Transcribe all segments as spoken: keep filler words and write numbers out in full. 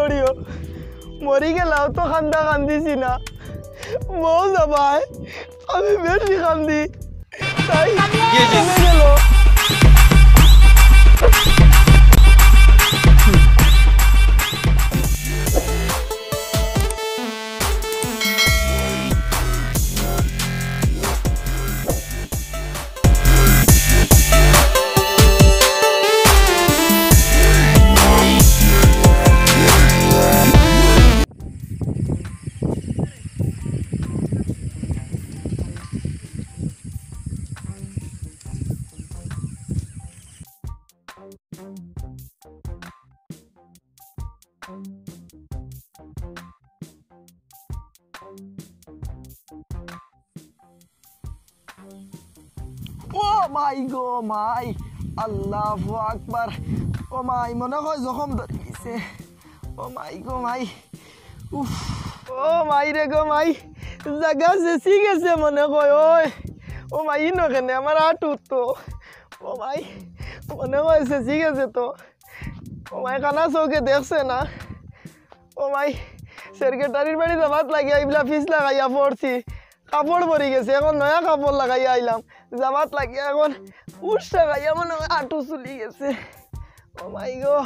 করিও। মরি গেলাও তো কান্দা কান্দিছি না, বউ যাবায়, আমি বেশি কান্দি। তাই জি, জি। চলে গেল। ও মাই গো মাই, আল্লাহু আকবার। ও মাই, মনে হয় জখম ধরি গেছে। ও মাই গো মাই, উফ। ও মাই রে গো মাই, জাগা ছেছি গেছে মনে হয়। ওই, ও মাই, ইনো কেনে আমার আটু তো। ও মাই, মনে হয় ছেছি গেছে তো। ও মাই, কানা চউখে দেখছে না। ও মাই, সেক্রেটারির বাড়ি যাবাত লাগিয়া ইবলা ফিস লাগাইয়া পড়ছি। কাপড় পরি গেছে, এখন নয়া কাপড় লাগাইয়া আইলাম। যাবাত লাগিয়া এখন উৎসা খাইয়া মনে হয় আটু চুলি গেছে। ও মাই গো,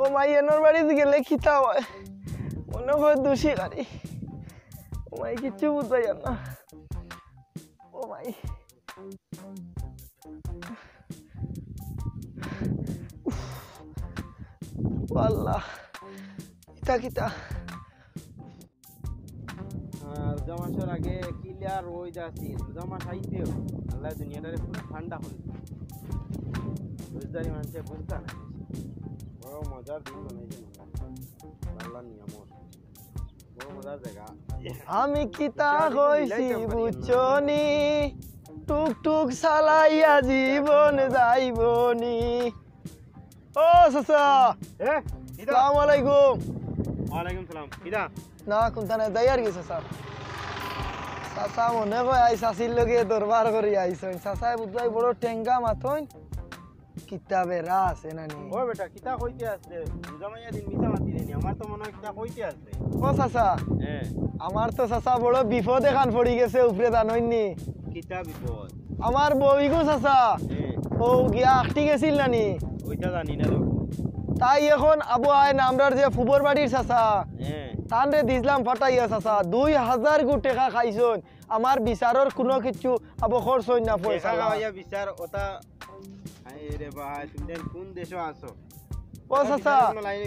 ও মাই, এনর বাড়িত গেলে কিতা হয়? মনে হয় দুষি গাড়ি। ও মাই, কিচ্ছু বুঝাইয়া না। ও মাই। উফ। ও আল্লাহ, ইতা কিতা? আর রোজা মাসর আগে কিলা রইদ আছিল, রোজা মাস আইতেউ আল্লাহ দুনিয়াটারে পুরা ঠান্ডা করি দিছে। রোজদারি মানষে বুঝতা না, বড় মজার দিন বানাইছে আল্লাহর নিয়ামত। বড় মজার জাগা। আমি কিতা কইছি বুঝছো নি? টুক টুক চালাইয়া জীবন যাইবো নি। ও চাচা, এ, কিতা? আসসালামু আলাইকুম। ওয়ালাইকুম সালাম। কিতা? না, কুন্তা নাই, যাই আর কি চাচা। চাচা মনে কয় আই চাচির লগে দরবার করি আইছইন। চাচায় বুঝলাই বড় টেঙ্গা মাতইন। কিতা বেড়া আছে না নি? ও বেটা, কিতা কইতে আছলে? রোজা মাইয়া দিন মিছা মাতিলে নি? আমার তো মনে হয় কিতা কইতে আছলে। ও চাচা, হ্যাঁ। আমার তো চাচা বড় বিপদ এখান পড়ি গেছে উপরে, জানইন নি? কিতা বিপদ? আমার বউ ইগু চাচা, হ্যাঁ। ও গিয়া আখটি গেছিল না নি? ওইটা জানি না রে। তাই এখন আবু আয় না, আমরার যে ফুবর বাড়ির চাচা, হ্যাঁ। তানরে দিছলাম ফাটাইয়া চাচা, দুই হাজার গু টেকা খাইছইন। আমার বিচারর কুনু কিচ্ছু আবু খরচ অইন না পয়সা। খাওয়াইয়া বিচার ওটা। আরে রে ভাই, তুমি জানি কোন দেশো আছো? ও চাচা,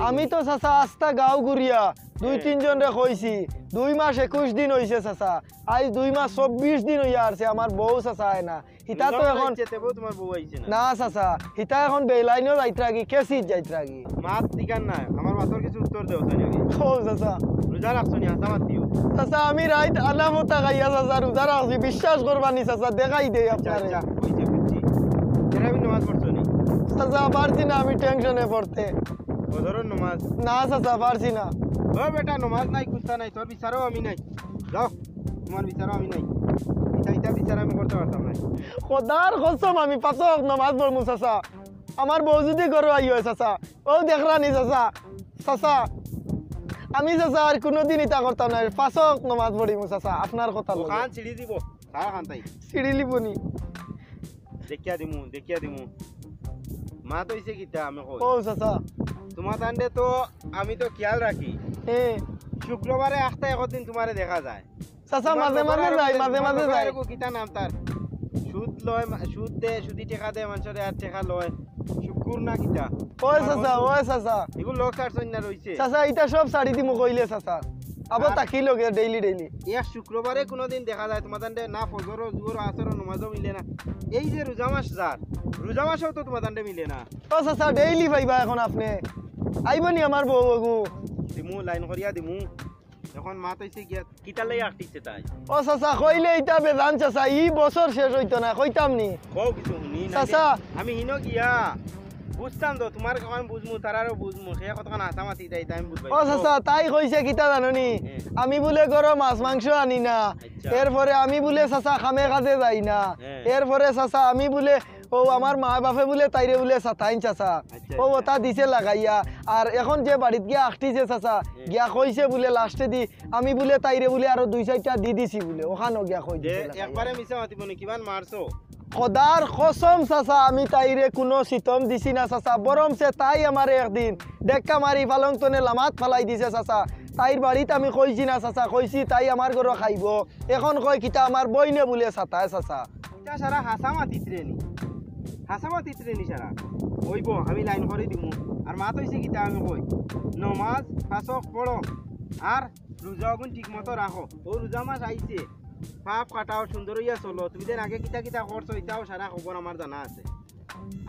আমি তো চাচা আস্তা গাঁও ঘুরিয়া দুই তিনজনরে কইছি, দুই মাস একুশ দিন অইছে চাচা, আইজ দুই মাস চব্বিশ দিন অইয়া আরছে, আমার বউ চাচা আয় না। হিতা তো এখন তোমার বউ আইছে না? না চাচা, হিতা এখন বেলাইনও যাইতরাগি, কেসিত যাইতরাগি। মাত ঠিকান নাই, আমার মাতর কিছু উত্তর দেও চাই নাকি? ও চাচা। রোজা রাখছো নি? হাছা মাত দিও। চাচা, আমি রাইত আনা ফতা খাইয়া চাচা রোজা রাখছি, বিশ্বাস করবা নি চাচা, দেখাই দেই আচ্ছা, আপনারে। আচ্ছা, বুঝছি, বুঝছি। তেরাবি নামাজ পড়ছো নি? চাচা, পারছি না আমি টেনশনে পড়তে। ফজরর নামাজ? না চাচা, পারছি না। ও বেটা, নামাজ নাই, কুস্তা নাই, তোর বিচারও আমি নাই। যাও, তোমার বিচারও আমি নাই। ইতা, ইতা বিচার আমি করতে পারতাম না। খোদার কসম, আমি পাঁচ ওয়াক্ত নামাজ পড়মু চাচা। আমার বউ যদি ঘরো আই হয় চাচা, ও দেখরা নি চাচা, চাচা, আমি চাচা আর কুনুদিন ইতা করতাম না, পাঁচ ওয়াক্ত নামাজ পড়িমু চাচা, আপনার কথা লগে। ওখান ছিড়ি দিব, সারা খান তাই। ছিড়ি লিবনি। দেখিয়া দিমু, দেখিয়া দিমু। মাত অইছে কিতা আমি কই? ও চাচা। তোমার তানরে তো আমি তো খেয়াল রাখি। হ্যাঁ। শুক্রবারে আখতা একদিন তোমারে দেখা যায়। চাচা, মাঝে মাঝে যাই, মাঝে মাঝে যাই। কিতা নাম তার? সুদ লয়, মা-, সুদ দে, সুদি টেকা দে মানষরে আর টেকা লয়। শুকুর না কিতা? ওই চাচা, ওই চাচা। এগুলো লোক আর সৈন্য রইছে। চাচা, ইতা সব ছাড়ি দিমু কইলে চাচা। আবার আর তাকি লগে ডেইলি ডেইলি। এক শুক্রবারে কোনোদিন দেখা যায় তোমার তানরে না ফজরও, জোহরও, আসরও, নমাজও মিলে না। এই যে রোজা মাস যার, রোজা মাসেও তো তোমার তানরে মিলে না। ও চাচা, ডেইলি পাইবা এখন আপনে। আইবনি আমার বউ ওগু? দিমু, লাইন করিয়া দিমু। এখন মাত অইছে গিয়া, কিতার লাগি আটকিছে তাই? ও চাচা, কইলে ইতা বেজান চাচা, ই বছর শেষ অইতো না, কইতাম নি। কও কিছু হুনি, নাইলে চাচা। আমি হিনো গিয়া বুঝতাম তো, তোমার কখন বুঝমু, তারারও বুঝমু, সে কতক্ষণ হাতামাতি দেয়, তাই আমি বুঝবাই। ও চাচা, তাই কইছে কিতা জানো নি? হ্যাঁ। আমি বুলে গরো মাছ মাংস আনি না, আচ্ছা। এরপরে আমি বুলে চাচা কামে কাজে যাই না, হ্যাঁ। এরপরে চাচা আমি বুলে ও আমার মা বাপে বুলে তাইরে বুলে সাতাইন চাচা। আচ্ছা, ও আচ্ছা। ওটা দিছে লাগাইয়া। আর এখন যে বাড়িত গিয়া আখটিছে চাচা, হুম। গিয়া কইছে বুলে লাস্টে দি আমি বুলে তাইরে বুলে আরো দুই চাইরটা দি দিছি বুলে, ওখানো গিয়া কই যে দিছে লাগাইয়া। একবারে মিছা মাতিব নি, কিমান মারছো? খোদার কসম চাচা, আমি তাইরে কুনু সিতম দিছি না চাচা, বরং সে তাই আমারে একদিন ঢেক্কা মারি ফালং তনে লামাত ফালাই দিছে চাচা। তাইর বাড়িত আমি কইছি না চাচা, কইছি তাই আমার ঘরো খাইবো। এখন কয় কিতা আমার বইনে বুলে সাতায় চাচা। ইতা সারা হাছা মাতিত্রে নি। হাছা মাতিত্রে নি সারা। অইবো, আমি লাইন করি দিমু। আর মাত অইছে কিতা আমি কই। নমাজ, পাঁচ ওয়াক্ত পড়ো। আর রোজা অগুন ঠিক মতো রাখো। অউ রোজা মাস আইছে। পাপ কাটাও, সুন্দর অইয়া চলো। তুমি যেন আগে কিতা কিতা করছো, ইতাও সারা খবর আমার জানা আছে।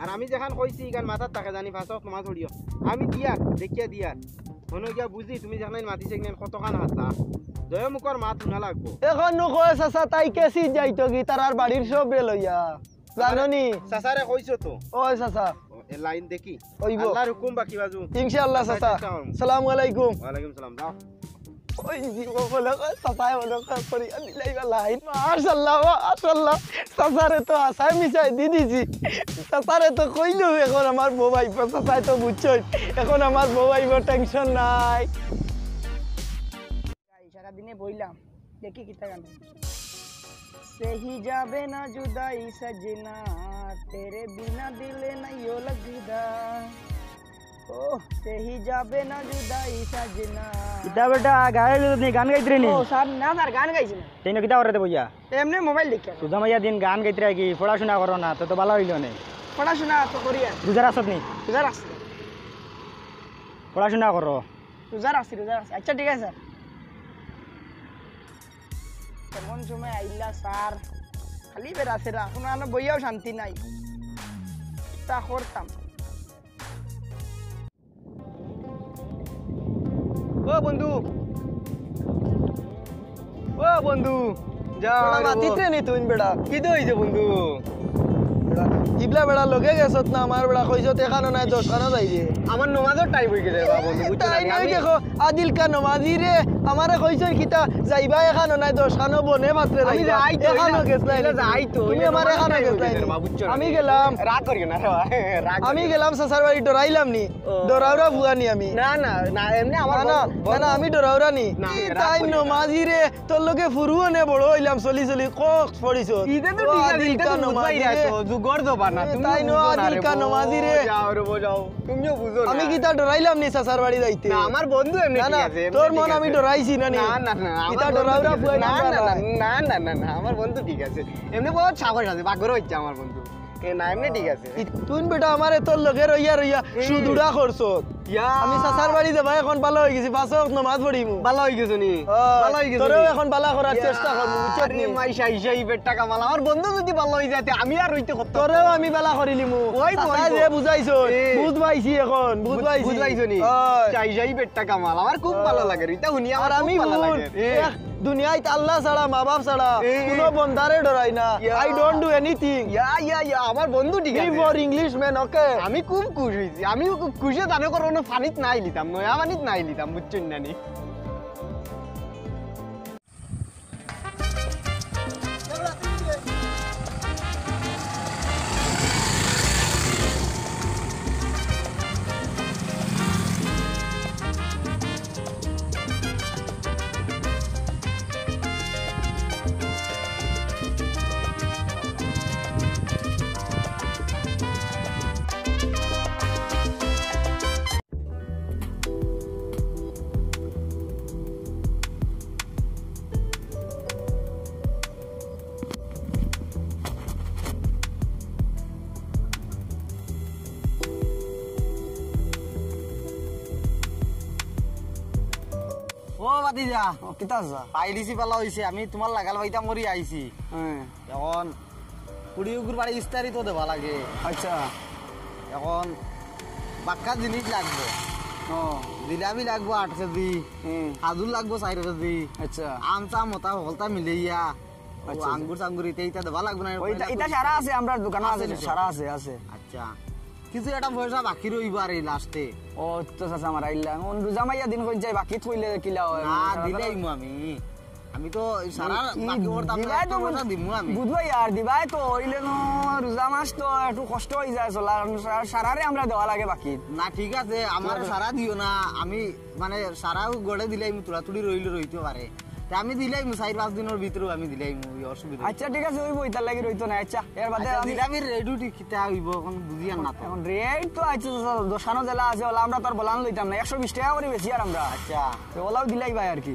আর আমি যেখান কইছি, ইখান মাথাত থাকে জানি, পাঁচ ওয়াক্ত নমাজ পড়িও। আমি দিয়ার, দেখিয়া দিয়ার। মনো গিয়া বুঝি, তুমি যেখান মাতিছে, ইখান কতখান হাছা। দয়া মুখর মাত হুনা লাগবো। এখন নু কয় চাচা, তাই কেসি যাইতো কি, তার আর বাড়ির সবরে লইয়া। জানো নি? চাচারে কইছো তো? ওই চাচা। ও, এ লাইন দেখি। অইবো। আল্লাহর হুকুম বাকি বাজু। ইনশাআল্লাহ চাচা, চাচা। চেষ্টা করমু। সালামু আলাইকুম। ওয়ালাইকুম সালাম, যাও। ওই যে ও মনে কয়, চাচায় মনে কয় করি, আমি লাইবা লাইন। মাশাআল্লাহ, মাশাআল্লাহ। চাচারে তো হাছায় মিছায় দি দিছি। চাচারে তো কইলেও এখন আমার বউ আইবো, চাচায় তো বুঝছইন। এখন আমার বউ আইবো, টেনশন নাই। সারাদিনে বইলাম, দেখি কিতা গান। সেহি যাবে না জুদাই সাজনা, তেরে বিনা দিলে না ইয়ো লগদা। ও, সেহি যাবে না জুদাই সাজনা। ইতা বেটা গায়ে নি, গান গাইত্রে নি? ও, স্যার, না স্যার, গান গাইছি না। তেইন কিতা কররে বইয়া? এমনে মোবাইল দেখি। রোজা মাইয়া দিন গান গাইত্রে কি? পড়াশোনা করো না, তো, তো ভালা অইলো নে। পড়াশোনা তো করি আর। রোজা রাখছত নি? রোজা রাখছি। পড়াশোনা করো। রোজা রাখছি, রোজা রাখছি। আচ্ছা, ঠিক আছে, স্যার। এমন সময় আইলা, স্যার। খালি বেড়াছেরা, কুনু আনো বইয়াও শান্তি নাই। তা করতাম। ও বন্ধু, ও বন্ধু, যা বেটা, রে মাতিত্রে নি তুইন বেটা। কিতা অইছে বন্ধু? বেটা, ইবলা বেটা লগে গেছত না, আমার বেটা কইছত এখানো নাই, দশখানো যাইবে। আমার নমাজর টাইম অইগেছে রে বা বন্ধু, বুঝছো না তাই নি? নয় আমি দেখো, আদিল কা নমাজি রে, আমারে কইছইন কিতা যাইবা এখানো নাই, দশখানো বনে পাত্রে আমি যাইবা। যাই তো, এখানো ইলা, গেছলায় ইলা নি? যাই তো, তুমি ইলা আমার নমাজর এখানো টাইম গেছলায় অইগেছে নি? রে বা, বুঝছো না? আমি গেলাম। রাগ করিও না রে বা, রাগ আমি করিও না। গেলাম চাচার বাড়ি, ডরাইলাম নি? ও। ডরাউরা ফুয়া নি আমি? না, না, না, এমনে আমার না, না, বন্ধু, না, না, বন্ধু। আমি ডরাউরা নি? না, রাগ তাই করিও না। নমাজি রে, তোর লগে ফুরু অনে বড় অইলাম চলি চলি, কক পড়িছস। ইটা তো ও ঠিক আছে, আদিল ইটা তো কা বুঝবাই নমাজি না রে। তো, যুগর জমানা, এ, তুমি তাই ন বুঝো না আদিল রে কা বা। নমাজি রে। যাও রে বা, যাও। তুমিও বুঝো না। আমি কিতা ডরাইলাম নি চাচার বাড়ি যাইতে? না, আমার বন্ধু এমনে না, ঠিক না, আছে, এমনে তোর মন ঠিক আমি আছে। ডরাইছি না নি? না, না, না, আমার ইটা বন্ধু ডরাউরা ঠিক আছে। ফুয়াই না, না, না, না। না, না, না, না, আমার বন্ধু ঠিক আছে। এমনে বহুত সাহস আছে, বাগরও ইচ্ছা আমার বন্ধু। এ, না, এমনে ঠিক আছে। ই-, তুই বেটা আমারে তোর লগে রইয়া রইয়া হুম। সুদুড়া করছস। ইয়া। আমি চাচার বাড়ি যাবা, এখন ভালা অইগেছি, পাঁচ ওয়াক্ত নমাজ পড়িমু। ভালা অইগেছো নি? অয়, ভালা অইগেছো তোরেও নি? এখন ভালা করার ইয়া, চেষ্টা করমু, বুঝছস আরে নি? মাই, শাই, শাই, পেটটা কামাল। আমার বন্ধু যদি ভালা অই যায়, তে আমি আর রইতে করতাম তোরেও না। আমি ভালা করিলিমু। ওই চাচায় বন্ধু। যে বুঝাইছইন, এ। বুঝ পাইছি এখন, বুঝ বুঝ-, পাইছি। বুঝ পাইছো নি? অয়। শাই, শাই, পেটটা কামাল। আমার খুব অয়। ভালা লাগে রে, ইতা হুনিয়া আর আমার আমি খুব ভালা হুন, লাগে। এ। এক দুনিয়াত আল্লাহ ছাড়া, মা বাপ ছাড়া এ। কুনু বন্দারে ডরাই না। ইয়া। I don't do anything। ইয়া, ইয়া, ইয়া, আমার বন্ধু ঠিক আছে। Me for Englishman, okay? আমি খুব খুশ অইছি। আমি খুব খুশি, জানো, কোনো পানিত নাই লিতাম, নয়া পানিত নাই লিতাম, বুঝছইন না নি? ও ভাতিজা, ও, কিতা আছে? পাইলিছি, ভালা অইছে। আমি তুমার লাগাল পাইতাম করি আইছি। হ্যাঁ। এখন কুড়ি উগুর বাড়ি ইস্তারি তো দেওয়া লাগে। আচ্ছা। এখন বাক্কা জিনিস লাগবো। ও। জিলাপি লাগবো আট কেজি, হুম। খাজুর লাগবো চাইর কেজি। আচ্ছা। আম চাম হতা হকলতা মিলাইয়া, ও আচ্ছা, আচ্ছা। আঙ্গুর চাঙ্গুর ইতা ইতা দেওয়া লাগবো না? ওই ইতা, ইতা সারা আছে, আমরার দোকানো আছে আছে, নি? সারা আছে, আছে। আচ্ছা। কিছু একটা পয়সা বাকি রইবো আর এই লাস্টে। ও, তো চাচা আমার আইলা। এখন রোজা মাইয়া দিন কই যায়, বাকি থইলে কিলা অয়? না, দিলাইমু আমি। আমি তো সারা ই বাকি করতাম না, দিবায় তো একটা পয়সা দিমু আমি। বুঝবায় আর দিবায় তো, অইলে নু রোজা মাস তো একটু কষ্ট অই যায় চলা, আর সা-, সারারে আমরা দেওয়া লাগে বাকি। না, ঠিক আছে, আমার সারা দিও না, আমি মানে সারাও গড়ে দিলাইমু, তুড়াতুড়ি রইলে রইতে পারে। তে আমি দিলাইমু, চাইর পাঁচ দিনর ভিতরেউ আমি দিলাইমু, অসুবিধা নাই। আচ্ছা, ঠিক আছে, অইবো, ইতার লাগি রইতো না। আচ্ছা, এর বাদে আচ্ছা, আমি জিলাপির রেটউ ঠিক কিতা অইবো, অখন বুঝিয়ার না তো। অখন রেট তো আচ্ছা, দোকানো যেলা আছে, অলা আমরা তো আর বলান লইতাম না, একশো বিশ টেকা করি বেচিয়ার আমরা। আচ্ছা। তে অলাউ দিলাইবায় আর কি।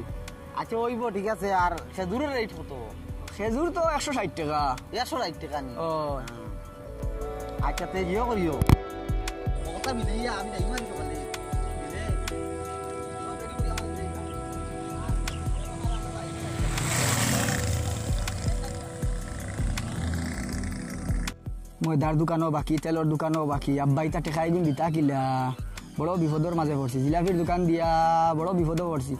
আচ্ছা, অইবো, ঠিক আছে। আর খেজুরর রেট কত? খেজুর তো একশো ষাইট টেকা। একশো ষাইট টেকা নি? ও। আচ্ছা, তে ইয়ে করিও। কথা মিলাইয়া আমি যাইমু আজ সকালে। ময়দার দোকানও বাকি, তেলর দোকানও বাকি। আব্বায় ইতা টেকাইগুন দিতা কিলা? বড় বিপদর মাঝে পড়ছি। জিলাপির দোকান দিয়া বড় বিপদো পড়ছি।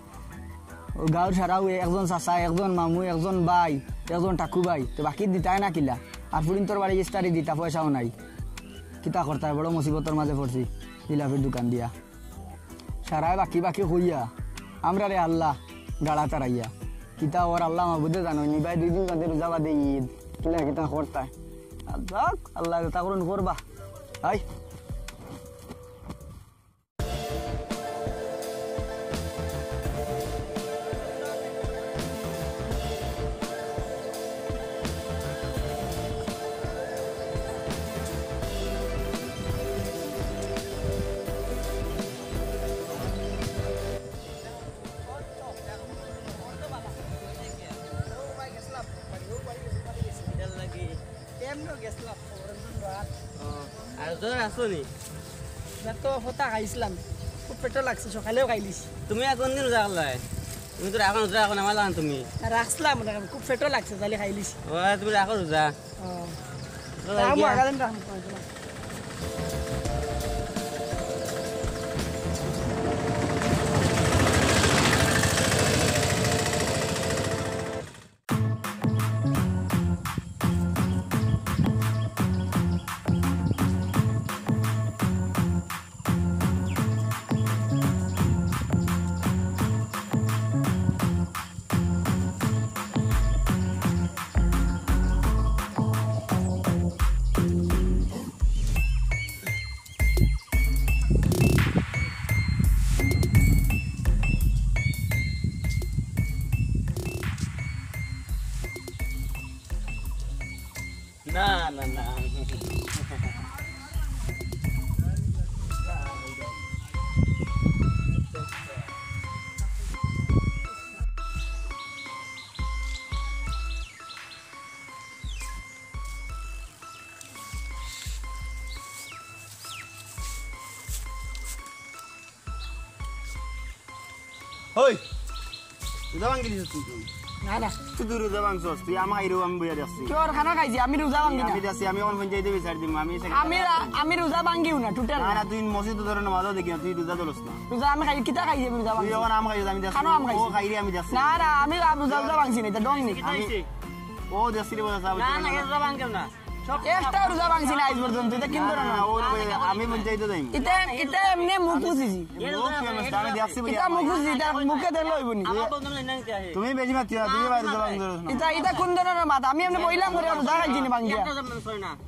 অউ গাউর সারাউ একজন চাচা, একজন মামু, একজন ভাই, একজন ঠাকু ভাই, তে বাকি দিতায় না কিলা? আর ফুরিন্তর বাড়ি ইস্তারি দিতা পয়সাও নাই, কিতা করতায়? বড় মুসিবতর মাঝে পড়ছি জিলাপির দোকান দিয়া। সারায় বাকি বাকি কইয়া আমরারে আল্লাহ গাড়া তারাইয়া। কিতা অর আল্লাহ মাবুদে জানইন, ইবায় দুই দিন বাদে রোজা বাদে ইদ, কিলা কিতা করতায়? আর যাউক, আল্লায় যেতা করইন করবা। আই। ও, আর জ্বর আছো নি? না তো, হতা খাইছিলাম, খুব পেটো লাগছে, সকালেও খাইলিছি। তুমি আর কোন দিন রোজা করলায়? তুমি তো রাখো না, রোজা রাখো না, আমার লাগান তুমি। আর রাখছিলাম না, খুব পেটো লাগছে, তাইলে খাইলিছি। ও, তুমি রাখো রোজা। ও। চলো, রাখো, গিয়া। আগালেন রাখো, রাখো। না, না, না। ওই, রোজা ভাঙ্গি দিছস তুই? না, না। তুই, তুই রোজা ভাঙছস, তুই আমার খাইরেও আমি বইয়া দেখছি। কিওর খানা খাইছি, আমি রোজা ভাঙ্গি না। আমি দেখছি, আমি অখন পঞ্চায়েতে বিচার দিমু, আমি সেখানে আমি রা-, আমি রোজা ভাঙ্গিও না, টোটাল না, না। না, তুই মসজিদো ধরে নামাজও দেখি না, তুই রোজা ধরস না। রোজা আমি খাই, কিতা খাইছি আমি রোজা তুই ভাঙ্গি? অখন আম খাইছস, আমি দেখছি। খানো আম খাইছি। ও খাইরে আমি দেখছি। না, না, আমি রোজা, রোজা ভাঙছি না, ইতা ঢং নি। আমি, ও দেখছি রে, বলে, না, না, এ রোজা ভাঙ্গেও না। একটা রোজা ভাঙছি না আইজ পর্যন্ত, ইতা কিন ধরো না। না, ও, আমি পঞ্চায়েতে যাইমু। ইতা, ইতা এমনে মুখ বুঝিছি। মুখ কেন? আমি দেখছি বলে ইতা মুখ বুঝিছি, ইতা মুখে দেখলে অইবো নি। তুমি বেশি মাতিও না, তুমি এবার রোজা ভাঙছো না। ইতা, ইতা কোন ধরনের মাত? আমি এমনে বইলাম করে রোজা খাইছি না ভাঙ্গিয়া।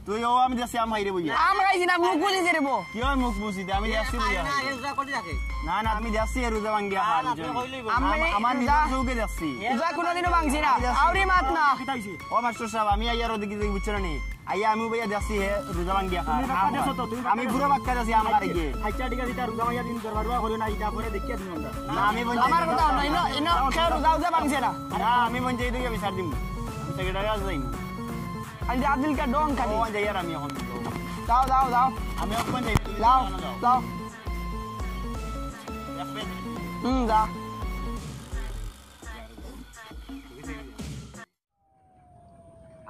তুই ও আমি দেখছি আম খাইরে বইয়া। আম খাইছি না, মুখ বুঝিছি রে বো। কি হয় মুখ বুঝিতে? আমি দেখছি বইয়া। না, না, আমি দেখছি এ রোজা ভাঙ্গিয়া খাওয়া। আমি আমার নিজের চোখে দেখছি। রোজা কোনোদিনও ভাঙছি না। আউরি মাত না। ও মাস্টার সাহেব, আমি আইয়ার ওদিকে দেখি বুঝছো না নি? আইয়া আমি বইয়া দেখছি হে রোজা ভাঙ্গিয়া খায়। তুমি বাক্কা দেখছো তো, তুমি বাক্কা আমি পুরো বাক্কা দেখছি, আমার আগে। আচ্ছা, ঠিক আছে, ইতা রোজা ভাঙ্গিয়া দিন দরবার করিও না, ইতা পরে দেখিয়া দিন আমরা। না, আমি বলছি আমার কথা না, ইনো, ইনো কেউ রোজা উজা ভাঙছে না। না, আমি বলছি এইদিকে বিচার দিমু। আমি সেক্রেটারি আছে যাইমু। আজ আদিল কা ডং খালি। ও, যাই আর আমি এখন। যাও, যাও, যাও। আমি এখন যাই। যাও, যাও। হুম, যা।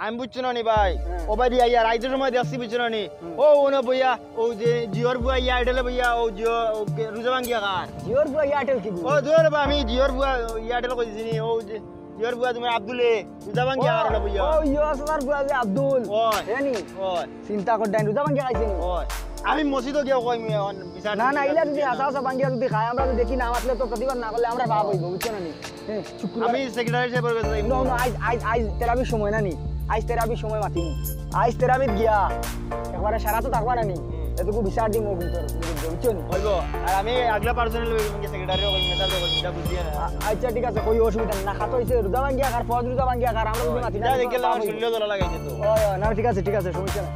আমি বুঝছো না নি ভাই, হ্যাঁ। ও ভাই দিয়া ইয়ার আইতে সময় দেখছি বুঝছো না নি? হুম। ও ওনে বইয়া, ও যে জিওর বুয়া ইয়ারটেলে বইয়া, ও জিও, ও কে-, রোজা ভাঙ্গিয়া খার। জিওর বুয়া ইয়ারটেল কি বুয়া? ও জিওর বুয়া, আমি জিওর বুয়া ইয়ারটেল কইছি নি, ও যে জিওর বুয়া তোমার আব্দুলে, রোজা ভাঙ্গিয়া খার ওলা বইয়া। ও ইয়ো, তোমার বুয়া যে আব্দুল। ওই। জানি? ওই। চিন্তা কর ডাইন, রোজা ভাঙ্গিয়া খাইছে নি? ওই। আমি মসজিদো গিয়া কইমু অখন বিচার না, না, ইলা যদি হাছা হাছা ভাঙ্গিয়া যদি খায়, আমরা যদি দেখি না মাতলে তো প্রতিবাদ না করলে আমরা পাপ অইবো, বুঝছো না নি? হ্যাঁ, শুক্রবার আমি সেক্রেটারি সাহেবর কাছে যাইমু। না, না, আইজ, আইজ, আইজ তেরাবির সময় না নি? আইজ তেরাবির সময় মাতিমু। আইজ তেরাবিত গিয়া একবারে সারা তো থাকবা না নি? এটুকু বিচার দিমু কিন্তু, বুঝছো নি? অইবো। আর আমি আগলা পার্সোনাল অইমু, সেক্রেটারি অইমু, মেসাব অইমু, ইটা বুঝিয়া না। আ-, আচ্ছা, ঠিক আছে, কই অসুবিধা নাই। না, খাতো অইছে, রোজা ভাঙ্গিয়া খার, ফরজ রোজা ভাঙ্গিয়া খার, আমরা যদি মাতি না, ইটা দেখলে আমার পাপ অইবো। শরীরও জ্বলা লাগাইছে তো। অয়, অয়, না, ঠিক আছে, ঠিক আছে, সমস্যা নাই।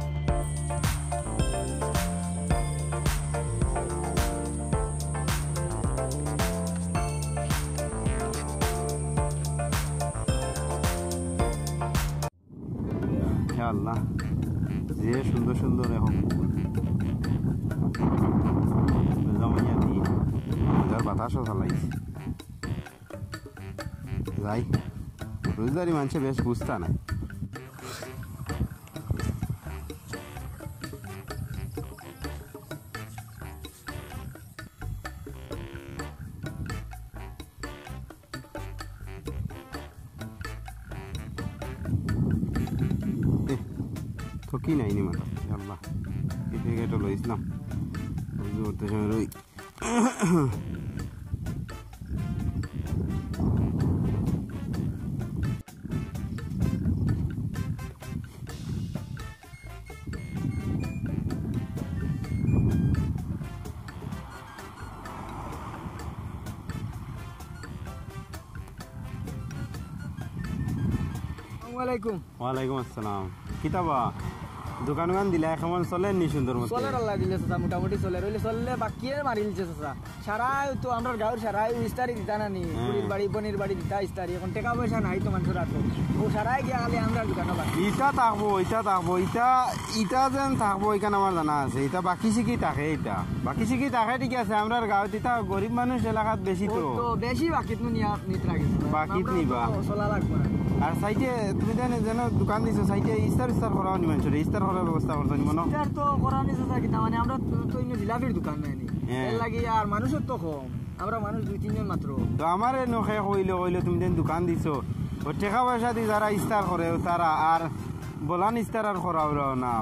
ইয়া আল্লাহ, যে সুন্দর সুন্দর এখন ফুল। জমাইয়া দি, মজার বাতাসও চালাইছে। যাই, রোজদারি মানষে বেশ বুঝতা না। এহ, তো কি নাই নি মাথা? আল্লাহ, এই প্যাকেটও লইছিলাম। ওই যে উঠতে সময় রই। আসসালামু আলাইকুম। ওয়ালাইকুম আসসালাম। কিতা বা? দোকান উকান দিলা, কেমন চলের নি সুন্দর মতো? চলের আল্লায় দিলে চাচা, মোটামুটি চলের। অইলে চললে বাকিয়ে মারিলিছে চাচা। সারাই তো আমরার গাঁওর সারাই ইস্তারি দিতা না নি? হ্যাঁ। বুড়ির বাড়ি, বনির বাড়ি দিতা ইস্তারি। এখন টেকা পয়সা নাই তো মানষর আতো। অউ সারাই গিয়া খালি আমরার দোকানো বাকি। ইটা থাকবো, ইটা থাকবো, ইটা, ইটা যেন থাকবো, ইখান আমার জানা আছে। ইটা বাকি সিকি থাকে ইটা। বাকি সিকি থাকে, ঠিক আছে, আমরার গাঁওত ইতা গরিব মানুষ এলাকাত বেশি তো। অউ তো বেশি বাকিত নু নিয়া নিত লাগে। বাকিত আমরা নিবা। তো চলা লাগবো না। আর সাইডে তুমি যেন, যেন দোকান দিছো, সাইডে ইস্তার ইস্তার করাও নি মানষরে, ইস্তার করার ব্যবস্থা করছো নি মনো? ইস্তার তো করা নি চাচা, কিতা মানে আমরা তো, তো ইনো জিলাপির দোকান নাই নি। হ্যাঁ। এর লাগি আর মানুষও তো কম, আমরা মানুষ দুই তিনজন মাত্র। তো আমারে নখে কইলো, কইলো তুমি যেন দোকান দিছো, ও টেকা পয়সা দি যারা ইস্তার করে তারা আর বলান ইস্তার আর করাও না।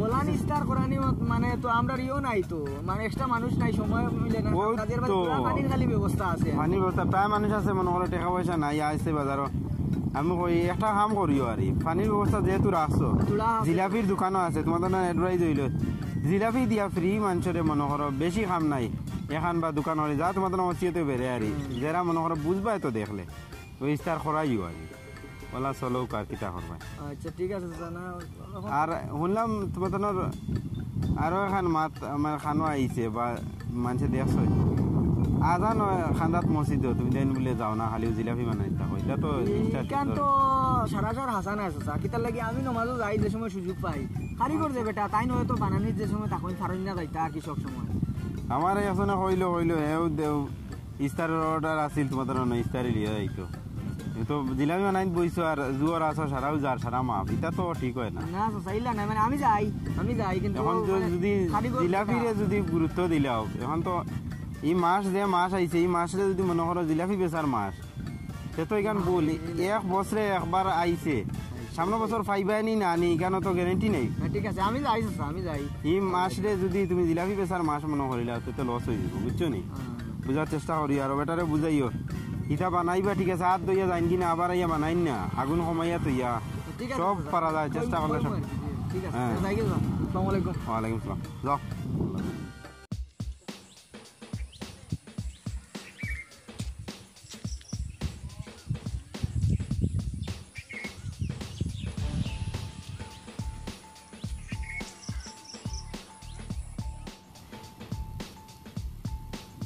বলান ইস্তার করানি মত-, মানে তো আমরার ইও নাই তো, মানে এক্সট্রা মানুষ নাই, সময় মিলে না, ওই কাজের বাদে তো। পুরা পানির খালি ব্যবস্থা আছে। পানির ব্যবস্থা, প্রায় মানুষ আছে মনো করো টেকা পয়সা নাই, আইছে বাজারো। আমি কই একটা কাম করিও আরি, পানির ব্যবস্থা যেহেতু রাখছো, থুড়া আছে। জিলাপির দোকানও আছে, তোমার তো না অ্যাডভাইস অইলো, জিলাপি দিয়া ফ্রি মানষরে মনো করো, বেশি কাম নাই, এখান বা দোকান অইলে যা তোমার তো না অসিয়তে বেড়ে আরি, হুম। যেরা মনো করো বুঝবায় তো দেখলে, ওই ইস্তার করাইও আরি। ওলা চলো, কার কিতা করবা। আচ্ছা, ঠিক আছে, চাচা, না, এখন আর শুনলাম তোমার তো না আরো এখান মাত, আমার খানো আইছে বা মানষে দেখছো। আজান অয় কান্দাত মসজিদো, তুমি দেন বলে যাও না, খালি জিলাপি বানাই থাকো। ইটা তো ইনস্টা ইখান তো সরাসর হাছা নায় চাচা। কিতার লাগি আমি নমাজো যাই যে সময় সুযোগ পাই। কারিগর যে বেটা, তাইন হয়তো বানানির যে সময় থাকইন, ফারইন না যাইতা আর কি সব সময়। আমারে একজনে কইলো, কইলো, এও দেও, ইস্তারর অর্ডার আছিল, তোমার তো না ইস্তারি লিয়া যাইতো। এ তো জিলাপি বানাইত বইছো আর জুয়ার আছো, সারাও যার, সারা মাফ। ইটা তো ঠিক অয় না। না, চাচা, ইলা নায়, মানে আমি যাই, আমি যাই, কিন্তু এখন তো মানে যদি কারিগর জিলাপিরে বেটা। যদি গুরুত্ব দিলাও, এখন তো ই মাস যে মাস আইছে, ই মাসরে যদি মনো করো জিলাপি বেচার মাস, তে তো ইখান ভুল। এক বছরে একবার আইছে, সামনে বছর পাইবায় নি না নি, ইখানো তো গ্যারান্টি নাই। হ্যাঁ, ঠিক আছে, আমি যাই চাচা, আমি যাই। ই মাসরে যদি তুমি জিলাপি বেচার মাস মনো করিলাও, তে তো লস অই যাইবো, বুঝছো নি? হ্যাঁ। বুঝার চেষ্টা করিও, আর বেটারে বুঝাইও। ইতা বানাইবা, ঠিক আছে, হাত ধইয়া যাইন কিনা, আবার আইয়া বানাইন না, আগুন কমাইয়া থইয়া। ঠিক আছে, সব চাচা। পারা যায়, চেষ্টা করলে সব। ঠিক আছে, হ্যাঁ। যাই গেলাম। আসসালামু আলাইকুম। ওয়ালাইকুম আসসালাম। যাও।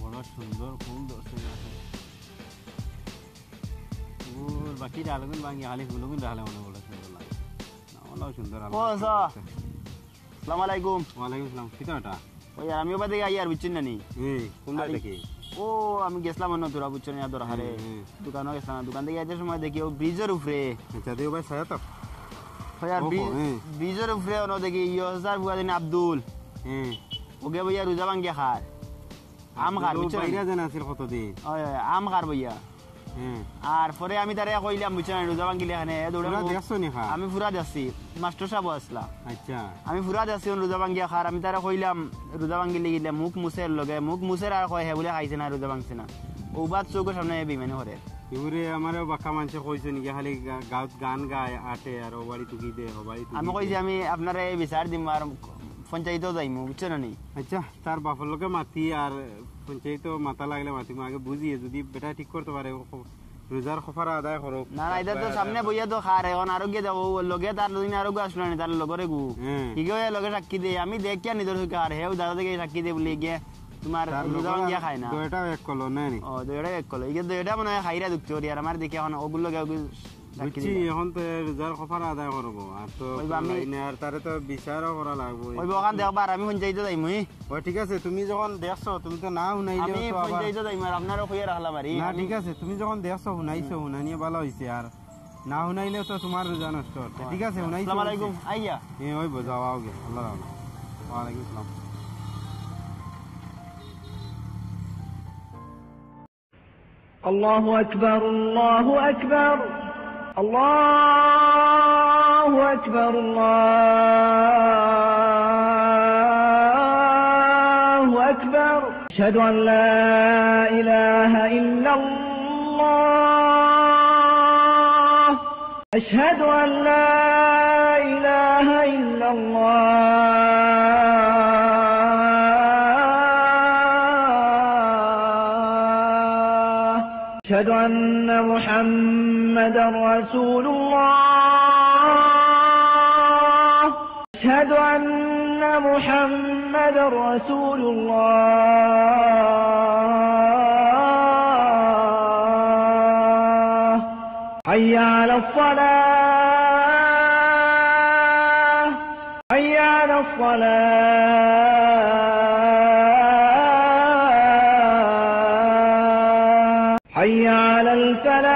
বড় সুন্দর ফুল ধরছে গাছে। ফুল বাকি ডালগুন ভাঙি খালি ফুলগুন ডালে মনে বড় সুন্দর লাগে। না, ওলাও সুন্দর, ও, আল্লাহ আচ্ছা। সুন্দর আছে। আসসালামু আলাইকুম। ওয়ালাইকুম আসসালাম। কিতা ওটা? ওই আর আমি ওবাদি আইয়ার, বুঝছইন না নি? হুম, কোন বাড়ি আরে, থেকে? ও, আমি গেছলাম অন্য তোরা, বুঝছইন না, দরকারে। হুম, হুম। দোকানো গেছলাম, দোকান থাকি আইতে সময় দেখি ও ব্রিজর উপরে। আচ্ছা, দিও ভাই, ছায়া তো। ওই আর ওহো, ব্রিজ-, হুম। ব্রিজর উপরে অনো দেখি ইয়সার বুয়া দিন আব্দুল। হুম। ওগে ভাইয়া রোজা ভাঙ্গিয়া খার। আম খার, আব্দুল বুঝছো না? বাইরে যেন আছিল কতদিন। ওই, ওই, আম খার ভাইয়া। হুম। আর পরে আমি তারে কইলাম, বুঝছো না, রোজা ভাঙ্গিলে কেনে, এ দৌড়ে পুরা মুখ-, দেখছো নি খা? আমি পুরা দেখছি, মাস্টর সাহেব আসলা। আচ্ছা। আমি পুরা দেখছি, রোজা ভাঙ্গিয়া খার। আমি তারে কইলাম, রোজা ভাঙ্গিলে গিলে মুখ মুছের লগে, মুখ মুছের আর কয়, হে বুলে খাইছে না, রোজা ভাঙছে না। ও বাদ চোখের সামনে হে বেইমানি করে। ইগুরে আমারেও বাক্কা মানষে কইছে নি, খালি গা-, গাউত গান গায়, আটে আর ও বাড়ি তুকি দে, ও বাড়ি তুকি আমি দে। কইছি, আমি আপনারে বিচার দিমু আর পঞ্চায়েতও যাইমু, বুঝছো না নি? আচ্ছা, তার বাপর লগে মাতি আর পঞ্চায়েতও মাতা লাগলে মাতিমু, আগে বুঝিয়ে যদি বেটা ঠিক করতে পারে, ও খ-, রোজার খফারা আদায় করো। না, না, এটা তো সামনে বইয়া তো খার, এখন আরো গিয়ে দেখো, ও লগে তার দুদিন আরো গু আসলো না, তার লগরে গু। হ্যাঁ। হিগে ওই লগে সাক্ষী দে, আমি দেখিয়া নিজের হইকে আর হেউ দাদা থেকে সাক্ষী দে বলে গিয়ে তোমার তার রোজা লগর ভাঙ্গিয়া আর খায় না। দুইটা এক করলো, না নি? ও, দুইটা এক করলো। ইগে দুইটা মনে হয় খাইরা দুঃখ করি, আর আমার দেখি এখন ওগুলো লগে ওগুলো সাক্ষী বুঝছি, দিবা। এখন তো এ রোজার খফারা আদায় করবো, আর তো ওই বা আমি লাইনে আর তারে তো বিচারও করা লাগবো। ওই বা ওখান দেখবার আমি পঞ্চায়েতে যাইমু, হি? ও ঠিক আছে, তুমি যখন দেখছো, তুমি তো না হুনাইলেও আমি তো আবার পঞ্চায়েতে যাইমু, আর আপনারও কইয়া রাখলাম আর ই। না, আমি ঠিক আছে, তুমি যখন দেখছো, হুনাইছো, হুনানিয়ে ভালো হইছে, আর না হুনাইলেও তো তোমার রোজা নষ্ট হচ্ছে। ঠিক আছে, হুনাইছো, আসসালামু আলাইকুম, হইছে। আইয়া। এ, ওই বো, যাও, আওগে, আল্লাহ রাখো। ওয়ালাইকুম আসসালাম। الله أكبر، الله أكبر، الله أكبر، الله أكبر. أشهد أن لا إله إلا الله. أشهد أن لا إله إلا الله. أشهد أن محمدا رسول الله. أشهد أن محمدا رسول الله. حي على الصلاة. حي على الصلاة. حي على الفلاح.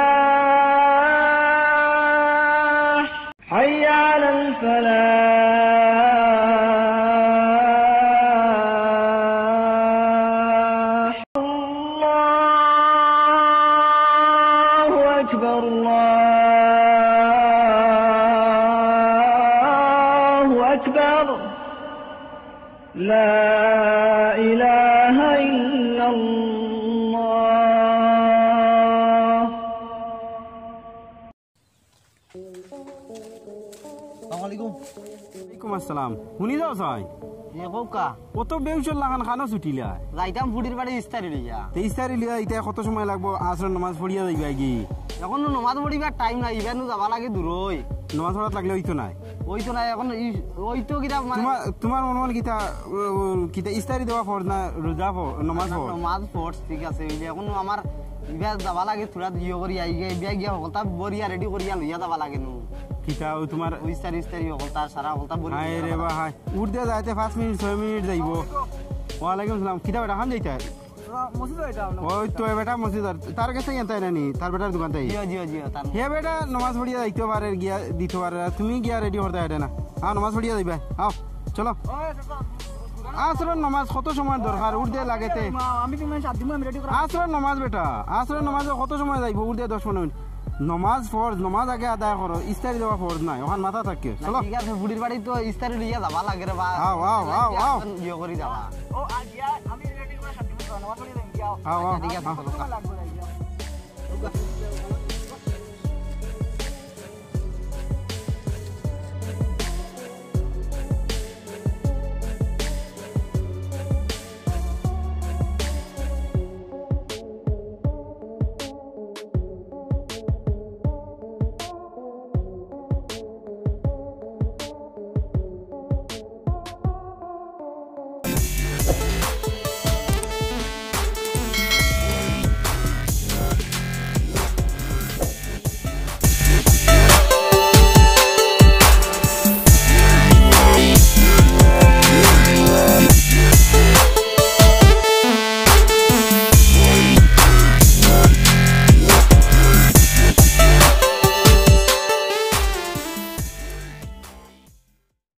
حي على الفلاح. الله أكبر، الله أكبر. لا إله إلا الله. আসসালামু আলাইকুম। ওয়ালাইকুম আসসালাম। হুনি যাও চাই? এ, কউক্কা। কত বেউসর লাখান খানো ছুটিলা? যাইতাম ফুড়ির বাড়ি ইস্তারি লইয়া। তে ইস্তারি লইয়া ইতা কত সময় লাগবো? আসর নামাজ পড়িয়া যাইবা কি? এখন নামাজ পড়িবার টাইম নাই, ইবানু যাবা লাগে দূরই। নামাজ পড়াত লাগলে অইতো নায়। অইতো নায়, এখন ই-, অইতো কিতা মানে তোমার, তোমার মনে মনে কিতা, ও, ও, কিতা ইস্তারি দেওয়া ফরজ না রোজা ফরজ, নামাজ ফরজ? নামাজ ফরজ, ঠিক আছে। অইলে এখন আমার ইবা যাবা লাগে, থুড়া ইয়ে করি আইগে, ইবা গিয়া হকলতা বরিয়া রেডি করিয়া লইয়া যাবা লাগে নু। কিতা ও তোমার ওই ইস্তারি, ইস্তারি হকলতা, সারা হকলতা বরিয়া হায় লইয়া রে যাবা বা লাগে। হায়। উঠ দিয়া যাইতে পাঁচ মিনিট, ছয় মিনিট যাইবো। ওয়ালাইকুম সালাম। কিতা বেটা, খান যাইতা? মসজিদ যাইতাম না। ওই তো এ বেটা মসজিদ আর তার গেছে গিয়া তাই না নি? তার বেটার দোকান তাই? জিও, জিও, জিও, তার হে বেটা নামাজ পড়িয়া যাইতে পারে, গিয়া দিতে পারে। আর তুমি গিয়া রেডি করতে এটা না। হ্যাঁ, নামাজ পড়িয়া যাইবা। আও, চলো। ওই, আসরের নামাজ কত সময় দরকার? উঠ দে লাগেতে। মা, আমি তুমি সাত দিন আমি রেডি করা। আসরের নামাজ বেটা, আসরের নামাজ কত সময় যাইবো? উঠ দে দশ পনেরো মিনিট। নামাজ ফরজ, নামাজ আগে আদায় করো। ইস্তারি দেওয়া ফরজ নাই, ওখান মাথা থাকে। না, চলো। ঠিক আছে, ফুড়ির বাড়ি তো ইস্তারি লইয়া যাবা লাগে রে বা। আও, আও, আও, আও। ইয়ে করি যাবা। ও, আ, গিয়া, আমি রেডি করা সাত দিন নামাজ পড়ি যাই, গিয়া। আও, আও, আচ্ছা, ঠিক আছে, আও। চলো। লাগবো না, গিয়া।